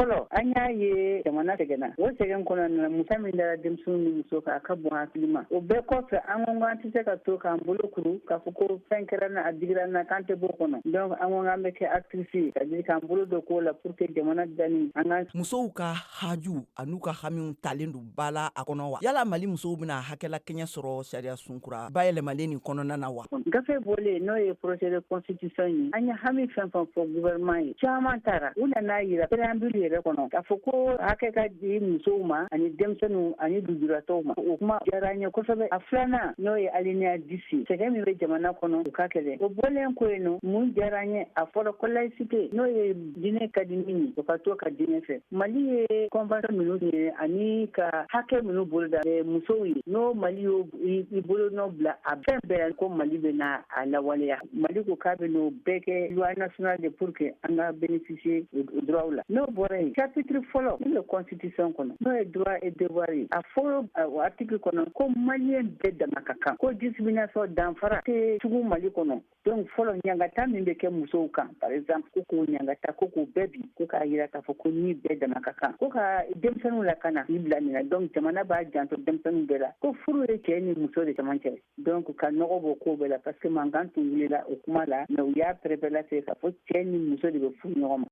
Fɔlɔ, an y'a ye jamana sɛgɛnna. O sɛgɛn kɔnɔna na, musa min dara denmisɛnninw ni muso kan, a ka bon hakili ma. O bɛɛ kɔfɛ, an ko an tɛ se ka to k'an bolo kuru k'a fɔ ko fɛn kɛra na, a digira na, k'an tɛ bɔ kɔnɔ. Donc an ko k'an bɛ kɛ actrice ye, c'est à dire k'an bolo don ko la pour que jamana dilanni an ka Musow ka haju an'u ka hamiw talen don ba la a kɔnɔ wa? Yala Mali musow bɛna hakɛlakɛɲɛ sɔrɔ sariya sunkura bayɛlɛmalen nin kɔnɔna na wa? Gafe bɔlen, n'o ye projet de constitution ye, an ye hami fɛn fɛn fɔ gouvernement ye, caman taara. U nana yira préambule yɛrɛ kɔnɔ k'a fɔ ko hakɛ ka di musow ma ani denmisɛnninw ani lujuratɔw ma. O kuma diyara an ye kosɛbɛ. A filanan, n'o ye alinéa 10 ye, sɛgɛn min bɛ jamana kɔnɔ, u ka kɛlɛ. O bɔlen ko yen nɔ, mun diyara an ye? A fɔra ko laïcité, n'o ye diinɛ ka di min ye, o ka to ka diinɛ fɛ. Mali ye convention minnu ye ani ka hakɛ minnu boloda musow ye, n'o Mali y'o i bolo nɔ bila a fɛn bɛɛ, ko Mali bɛ na a lawaleya. Mali ko k'a bɛ n'o bɛɛ kɛ loi nationale de pour que an ka bénéficier o droit la. N'o bɔra yen, chapitre fɔlɔ min bɛ constitution kɔnɔ, n'o ye droit et devoir ye, a fɔlɔ o article kɔnɔ ko Malien bɛɛ dama ka kan, ko discrimination, danfara tɛ tugun Mali kɔnɔ. Donc fɔlɔ, ɲangata min bɛ kɛ musow kan par exemple, ko k'o ɲangata, ko k'o bɛɛ bi, ko k'a yira k'a fɔ ko ni bɛɛ dama ka kan, ko ka denmisɛnninw lakana k'i bila nin na. Donc jamana b'a janto denmisɛnninw bɛɛ la, ko furu ye cɛ ni muso de camancɛ. Donc ka nɔgɔ bɔ ko bɛɛ la, parce que mankan tun wulila o kuma la, mais u y'a pɛrɛpɛrɛlatigɛ k'a fɔ cɛ ni muso de bɛ furu ɲɔgɔn ma.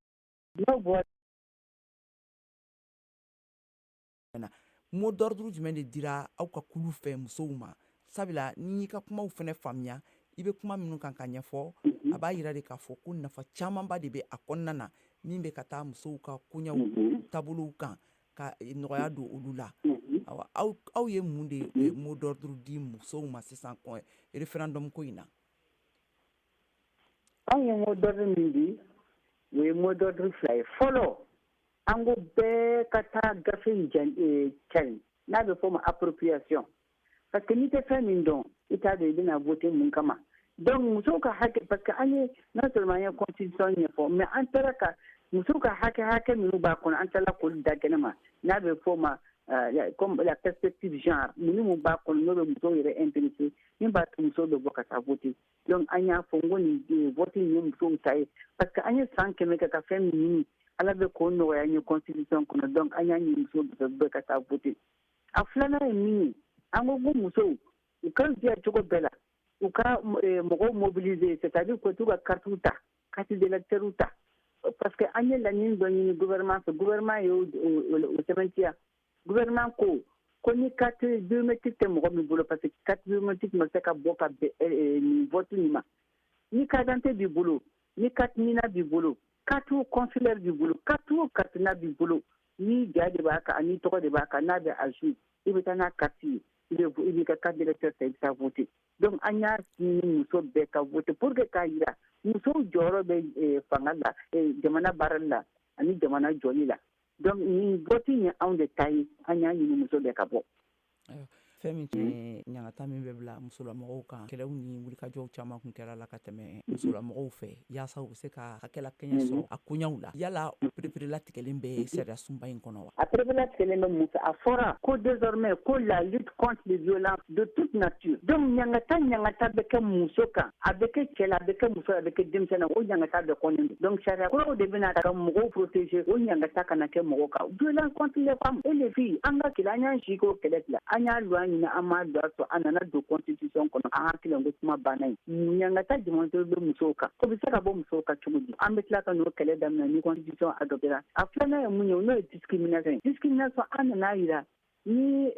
N'o bɔra Mot d'ordre jumɛn de dira aw ka kulu fɛ musow ma? Sabula n'i y'i ka kumaw fɛnɛ faamuya, i bɛ kuma minnu kan ka ɲɛfɔ, a b'a yira de k'a fɔ ko nafa camanba de bɛ a kɔnɔna na min bɛ ka taa musow ka koɲɛw taabolow kan ka nɔgɔya don olu la. Awa, aw ye mun de mot d'ordre di musow ma sisan référendum ko in na? Anw ye mot d'ordre min di, o ye mot d'ordre fila ye. Fɔlɔ, an ko bɛɛ ka taa gafe in cari, n'a bɛ fɔ o ma appropriation, parce que n'i tɛ fɛn min dɔn, i t'a dɔn i bɛna voter mun kama. Donc musow ka hakɛ, parce que an ye, non seulement an ye constitution ɲɛfɔ, mais an taara ka musow ka hakɛ minnu b'a kɔnɔ, an taara k'olu da kɛnɛ ma, n'a bɛ fɔ o ma comme la perspective genre, ninnu mun b'a kɔnɔ, n'o bɛ musow yɛrɛ intéressé, min b'a to musow bɛ bɔ ka taa voter. Donc an y'a fɔ n ko nin vote in ye musow ta ye, parce que an ye san 100 kɛ ka fɛn min ɲini, Ala bɛ k'o nɔgɔya an ye constitution kɔnɔ. Donc an y'a ɲini musow bɛɛ ka taa voter. A filanan ye min ye, an ko ko musow u ka jija cogo bɛɛ la, u ka mɔgɔw mobiliser, c'est à dire ko t'u ka carte ta, carte d'électeur ta, parce que an ye laɲini dɔ ɲini gouvernement fɛ, gouvernement y'o o sɛbɛntiya. Gouvernement ko ko ni carte biométrique tɛ mɔgɔ min bolo, parce que carte biométrique ma se ka bɔ ka bɛn nin vote nin ma, ni carte d'identité b'i bolo, ni carte NINA b'i bolo, carte consulaire b'i bolo, carte o carte n'a b'i bolo, ni ja de b'a kan ani tɔgɔ de b'a kan, n'a bɛ à jour, i bɛ taa n'a carte ye, i b'i ka carte d'électeur ta, i bɛ taa voter. Donc an y'a ɲini muso bɛɛ ka voter pour que k'a yira musow jɔyɔrɔ bɛ fanga la, jamana baarali la ani jamana jɔli la. Donc nin vote in ye anw de ta ye, an y'a ɲini muso bɛɛ ka bɔ. Fɛn min tun ye ɲangata min bɛ bila musolamɔgɔw kan, kɛlɛw ni wulikajɔw caman tun kɛra la ka tɛmɛ musolamɔgɔw fɛ yaasa u bɛ se ka hakɛlakɛɲɛ sɔrɔ a koɲɛw la. Yala o pereperelatigɛlen bɛ sariya sunba in kɔnɔ wa? A pereperelatigɛlen bɛ mun fɛ? A fɔra ko désormais ko la lutte contre les violences de toute nature. Donc ɲangata bɛ kɛ muso kan, a bɛ kɛ cɛ la, a bɛ kɛ muso la, a bɛ kɛ denmisɛnnin na, o ɲangata bɛɛ kɔnnen don. Donc sariya kuraw de bɛna ka mɔgɔw protéger, o ɲangata kana kɛ mɔgɔw kan. Violence contre les femmes et les filles, an ka kɛlɛ, an y'an si k'o kɛlɛ bila, an y'a loi ɲini, an m'a loi sɔrɔ, a nana don constitution kɔnɔ, an hakili la ko kuma banna yen. Ɲangata jumɛn bɛ musow kan? O bɛ se ka bɔ musow kan cogo di? An bɛ tila ka n'o kɛlɛ daminɛ ni constitution adoptera. A filanan ye mun ye? N'o ye discrimination ye. Discrimination, an nana yira ni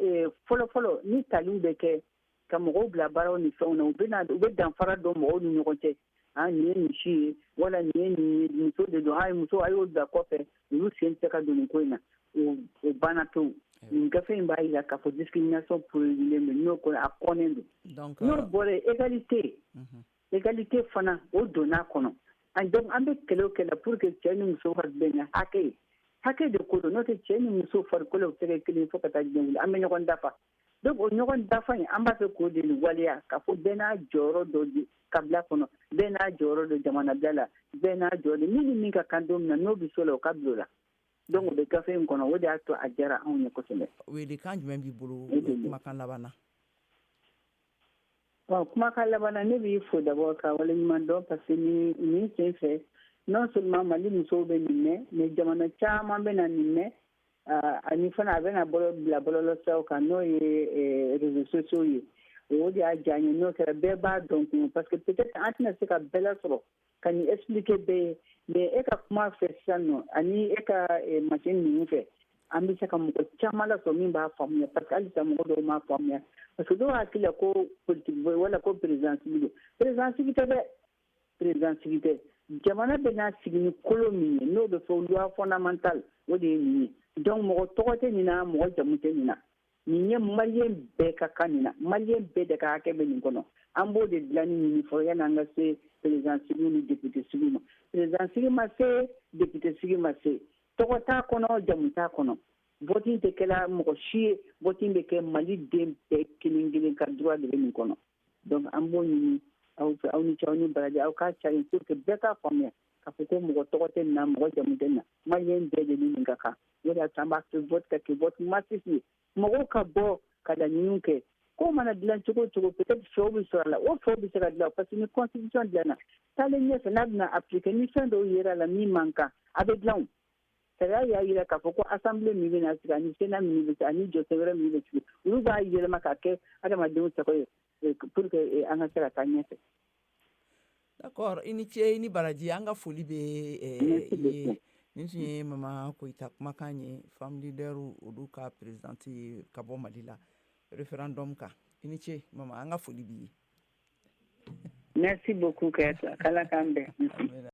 fɔlɔ fɔlɔ ni taliw bɛ kɛ ka mɔgɔw bila baaraw ni fɛnw na, u bɛ na, u bɛ danfara dɔn mɔgɔw ni ɲɔgɔn cɛ. Ah, nin ye nin si ye, wala nin ye nin muso de don, ah, muso a y'o bila kɔfɛ, olu sen tɛ se ka don nin ko in na. O banna pewu. Nin gafe in b'a jira k'a fɔ discrimination prohibilen don, n'o kɔni a kɔnnen don. N'o bɔra yen, égalité fana, o donna a kɔnɔ. Donc an bɛ kɛlɛ o kɛlɛ pour que cɛ ni muso ka bɛn ni hakɛ ye, hakɛ de ko don, n'o tɛ cɛ ni muso farikolo tɛ kɛ kelen fo ka taa diɲɛ wuli, an bɛ ɲɔgɔn dafa. Donc o ɲɔgɔn dafa in, an b'a fɛ k'o de waleya, k'a fɔ bɛɛ n'a jɔyɔrɔ dɔ di kabila kɔnɔ, bɛɛ n'a jɔyɔrɔ don jamana bila la, bɛɛ n'a jɔyɔrɔ, min ni min ka kan don min na, n'o bɛ so la, o ka bila o la. Donc o bɛ gafe in kɔnɔ, o de y'a to a diyara anw ye kosɛbɛ. Welekan jumɛn b'i bolo kumakan laban na? Bon, kumakan laban na, ne b'i fo d'abord ka waleɲuman dɔn, parce que nin sen fɛ Non seulement Mali musow bɛ nin mɛn, mais jamana caman bɛ na nin mɛn. Ani fana, a bɛna bila bɔlɔlɔsiraw kan, n'o ye réseaux sociaux ye. O de y'a diya n ye. N'o kɛra, bɛɛ b'a dɔn kun, parce que peut-être an tɛna se ka bɛɛ lasɔrɔ ka nin expliquer bɛɛ ye. Mais e ka kuma fɛ sisan nɔ, ani e ka machine ninnu fɛ, an bɛ se ka mɔgɔ caman lasɔrɔ min b'a faamuya, parce que halisa mɔgɔ dɔw m'a faamuya, parce que dɔw hakili la ko politique wala ko président sigi don. Président sigi tɛ dɛ, président sigi tɛ. Jamana bɛ n'a sigi ni kolo min ye, n'o bɛ fɔ loi fondamentale, o de ye nin ye. Donc mɔgɔ tɔgɔ tɛ nin na, mɔgɔ jamu tɛ nin na. Nin ye Malien bɛɛ ka kan nin na, Malien bɛɛ de ka hakɛ bɛ nin kɔnɔ. An b'o de dilanni ɲini fɔlɔ yanni an ka se président sigi ni député sigi ma. Président sigi ma se, député sigi ma se, tɔgɔ t'a kɔnɔ, jamu t'a kɔnɔ, vote tɛ kɛla mɔgɔ si ye. Vote bɛ kɛ Mali den bɛɛ kelen kelen ka droit de bɛ nin kɔnɔ. Donc an b'o ɲini aw fɛ. Aw ni ce, aw ni baraji. Aw k'a cari pour que bɛɛ k'a faamuya k'a fɔ ko mɔgɔ tɔgɔ tɛ nin na, mɔgɔ jamu tɛ nin na, Malien bɛɛ de ni nin ka kan. O de y'a to an b'a fɛ vote ka kɛ vote massif ye, mɔgɔw ka bɔ ka laɲiniw kɛ. Ko mana dilan cogo o cogo, peut-être fɛw bɛ sɔrɔ a la, o fɛw bɛ se ka dilan, parce que ni constitution dilanna, taalen ɲɛfɛ, n'a bɛna appliquer, ni fɛn dɔw yera la min man kan, a bɛ dilan. O sariya y'a jira k'a fɔ ko assemblée min bɛna sigi, ani sénat min bɛ sigi, ani jɔsen wɛrɛ min bɛ sigi, olu b'a yɛlɛma ka kɛ adamadenw sago ye pour que an ka se ka taa ɲɛfɛ. D'accord, i ni ce, i ni baraji. An ka foli bɛ ye. Nin tun ye Mama Koyita kumakan ye, femme leader olu ka présidente ye ka bɔ Mali la, référendum kan. I ni ce mama, an ka foli b'i ye. Merci beaucoup, Kayata. K'Ala k'an bɛn.